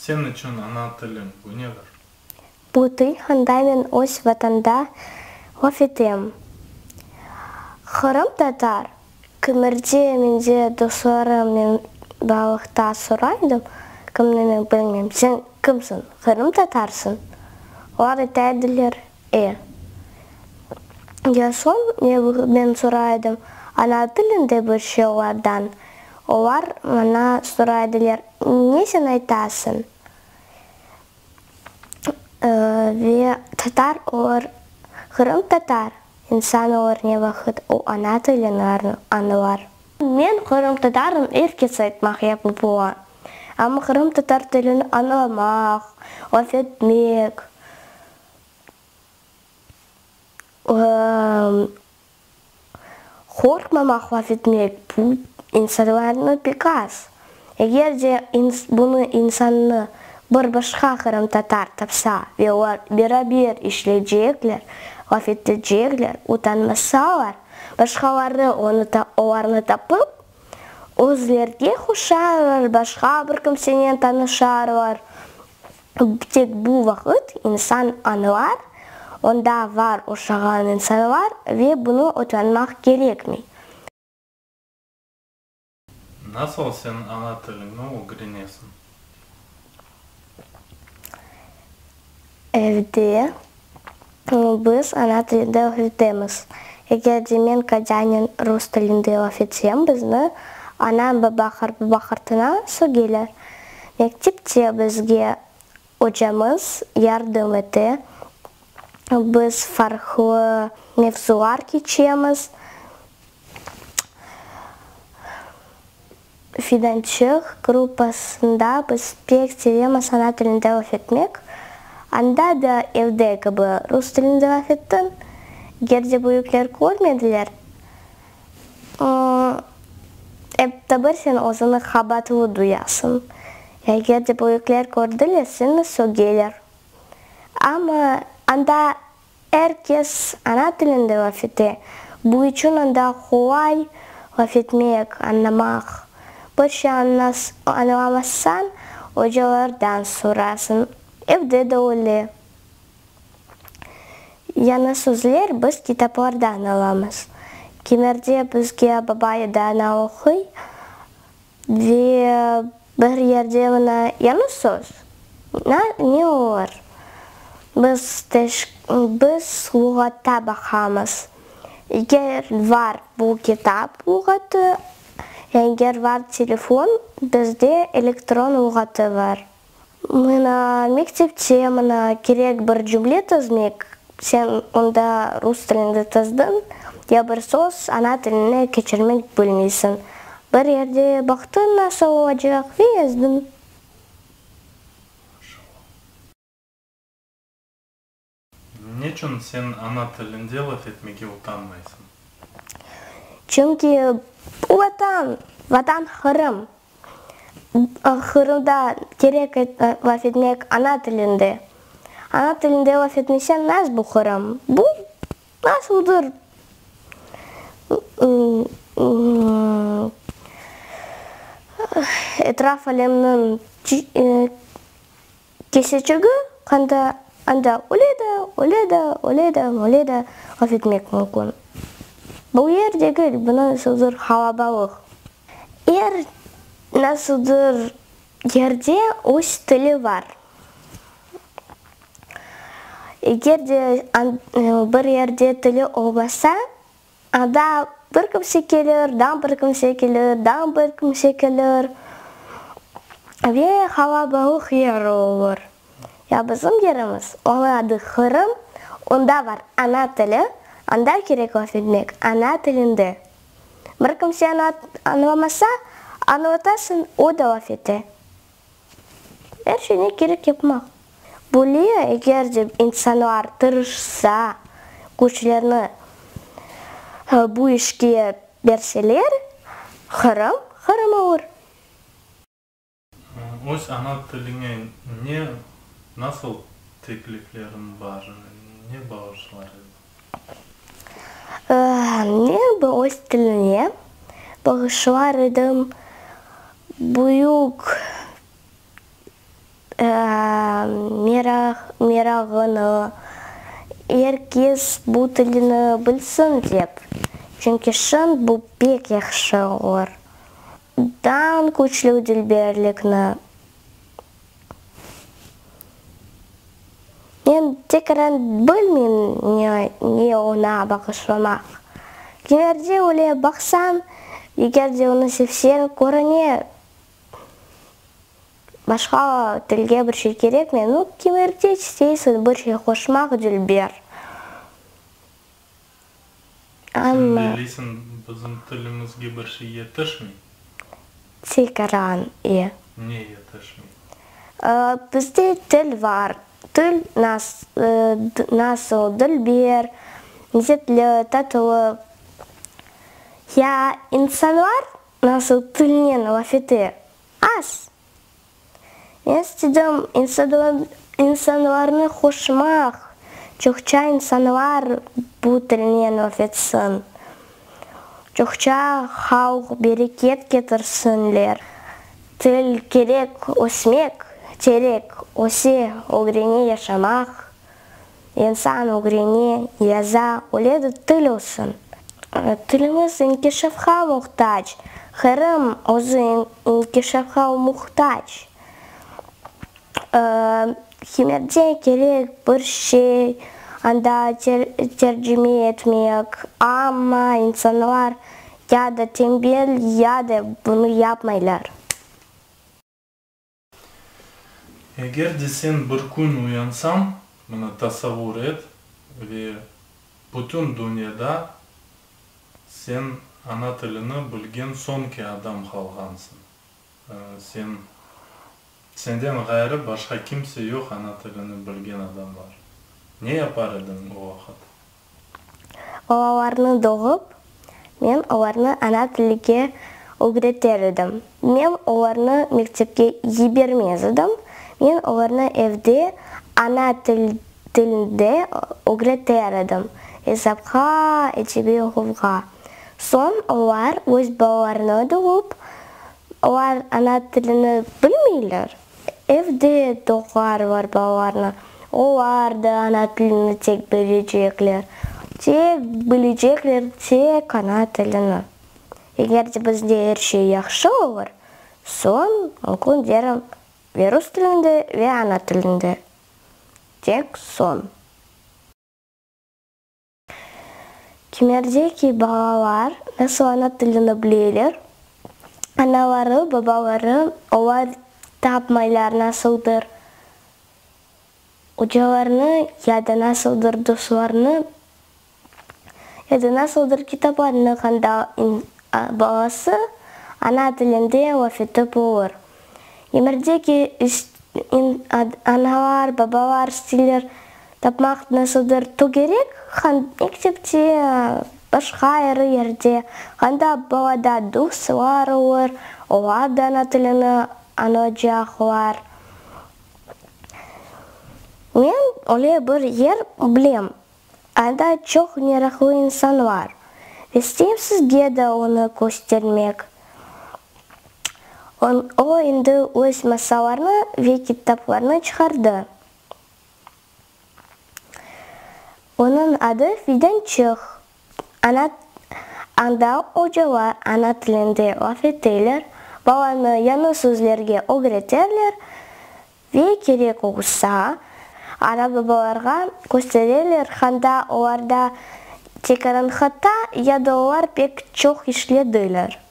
Sen içün ana tiliñ bu nedir? Bu til anda men öz Vatanda laf etem. Qırımtatar kimerde mende dostlarım men balalıqta soraydım, kimni men bilmem, sen kimsiñ, qırımtatarsıñ? Olar ayta ediler, e. Ya soñ men soray edim, ana tilinde bir şey olardan, olar maña soray ediler, ne sen aytasıñ? Ve tatar olur, qırımtatar insan olur ne vaqıt o ana tilini añlar. Men qırımtatarım er kes aytmaq yapıp ola, amma qırımtatar tilini añlamaq, laf etmek, Qorqmamaq laf etmek, bu insanlarnı pek az. Eger de bunı insannı bir başqa qırımtatar tapsa ve olar beraber işleycekler, laf etecekler, utanmasalar, başqaları onı olarnı tapıp, özlerge qoşarlar, başqa bir kimsenen tanışarlar. Tek bu vaqıt insan añlar, onda var oşağan insanlar ve bunı utanmaq kerekmey. Nasıl sen ana tiliñni ögrenesiñ? Evde biz ana tilinde ögretemiz. Eger de men Katânen rus tilinde laf etsem, bizni anam, baba, qartbaba, qartana sögeler. Mektepte bizge ocamız yardım ete, biz farqlı mevzular keçemiz. Fidançıq gruppasında biz pek sevemiz ana tilinde laf etmek. Anda da evde kibi rus tilinde laf ettim. Eger de büyükler körmediler, ep de bir sen özüni qabaatlı duyasıñ. Eger de büyükler kördiler, seni sögeler. Amma anda Er kes ana tilinde laf ete, bu içün anda qolay laf etmek, añlamaq. Bir şey añlamazsañ, ocalardan sorasıñ. Evde de öyle. Yañı sözler biz kitaplardan alamız. Kimerde bizge baba ya da ana oquy, Ve bir yerde mına yañı söz, ne olur, biz biz luğatta baqamız. Eger var bu kitap luğatı, eger var telefon, bizde elektron luğatı var. Mına mektepte mına kerek bir cümle tizmek, sen onda rus tilinde tizdiñ, ya bir söz ana tiline keçirmek bilmeysiñ. Bir yerde baqtıñ nasıl olacaq ve yazdıñ. Neçün sen ana tilinde laf etmege utanmaysıñ? Çünki bu Vatan, Vatan Qırım. Qırımda kerek laf etmek ana tilinde. Ana tilinde laf etmeseñ nas bu Qırım? Bu nasıldır etraf alemniñ Keseçigi qanda anda öyle de, öyle de, öyle de, öyle de laf etmek mümkün. Bu yer degil, bu nasıldır halabalıq. Er nasıldır yerde öz tili var. Eger de bir yerde tili olmasa, Anda bir kimse kelir, daa bir kimse kelir, daa bir kimse kelir ve qalabalıq yer olur. Ya bizim yerimiz, onıñ adı Qırım, onda bar ana tili, anda kerek laf etmek ana tilinde. Bir kimse añlamasa, añlatasıñ, o da laf ete. Er şeyni kerek yapmaq. Böyle eger de insanlar tırışsa, küçlerini bu işke berseler, Qırım, Qırım olur. Öz ana tiliñe ne, nasıl teklifleriñ bar, ne bağışlar ediñ? Men bu öz tiline bağışlar edim büyük. Merağını, er kes bu tilni bilsin dep, çünki şın bu pek yahşı olur. Daa küçlü dülberlikni men tekrar bilmeyim ne oña bağışlamaq. Kimerde öyle baqsañ, eger de onı sevseñ, körüne. Başqa tilge bir şey kerekmey. Nu, kimerde isteysiñ bir şey qoşmaq, dülber. Sen Amma. belleysiñ, bizim tilimizge bir şey yetişmey? Tekrar, e. Ne yetişmey? Bizde til var. Til nasıl dülber, lezzetli, tatlı. Ya insanlar Nasıl tilnen laf ete? Az. Men istedim insanlarnı qoşmaq, çoqça insanlar bu tilnen laf etsin, çoqça halq bereket ketirsinler. Til kerek ösmek, terek öse, ögrene yaşamaq. İnsan ögrene, yaza, öyle de til olsun. Tilimiz inkişafqa muhtac. Qırım özü inkişafqa muhtac. Kimerde kerek bir şey anda tercime etmek, amma insanlar ya da tenbel, ya da bunı yapmaylar. Eger de sen bir kün uyansañ, mına tasavvur et, ve bütün dünyada sen ana tilini bilgen soñki adam qalğansıñ. Sen, senden ğayrı başqa kimse yoq ana tilini bilgen adamlar. Ne yapar ediñ o vaqıt? Balalarnı doğıp, men olarnı ana tilge ögreter edim. Men olarnı mektepke yibermez edim. Men olarnı evde ana tilinde ögreter edim, esapqa, edebiy oquvğa. Soñ olar öz balalarını doğıp, olar ana tilini bilmeyler. Evde doğarlar balalarnı, olar da ana tilini tek bilecekler. Tek bilecekler tek ana tilini. Eger de bizde er şey yahşı olur, soñ mümkün derim ve rus tilinde, ve ana tilinde. Tek soñ. Kimerdeki balalar nasıl ana tilini bileler, anaları, babaları olar tapmaylar nasıldır ocalarnı ya da nasıldır dostlarnı, ya da nasıldır kitaplarnı qanda balası ana tilinde laf etip olur. Kimerdeki Analar, babalar isteyler tapmaq nasıldır tögerek, mektepte, başqa ayrı yerde, anda balada dostlar olur, olar da ana tilini añlaycaqlar. Men öyle bir yer bilem, anda çoq meraqlı insanlar. İsteyim sizge de onı köstermek. O endi öz masallarını ve kitaplarını çıqardı. Onıñ adı Fidançıq. Ana, anda ocalar ana tilinde laf eteler, balanı yañı sözlerge ögreterler ve kerek olsa, ana-babalarğa köstereler, anda olarda tekaran hata ya da olar pek çoq işlediler.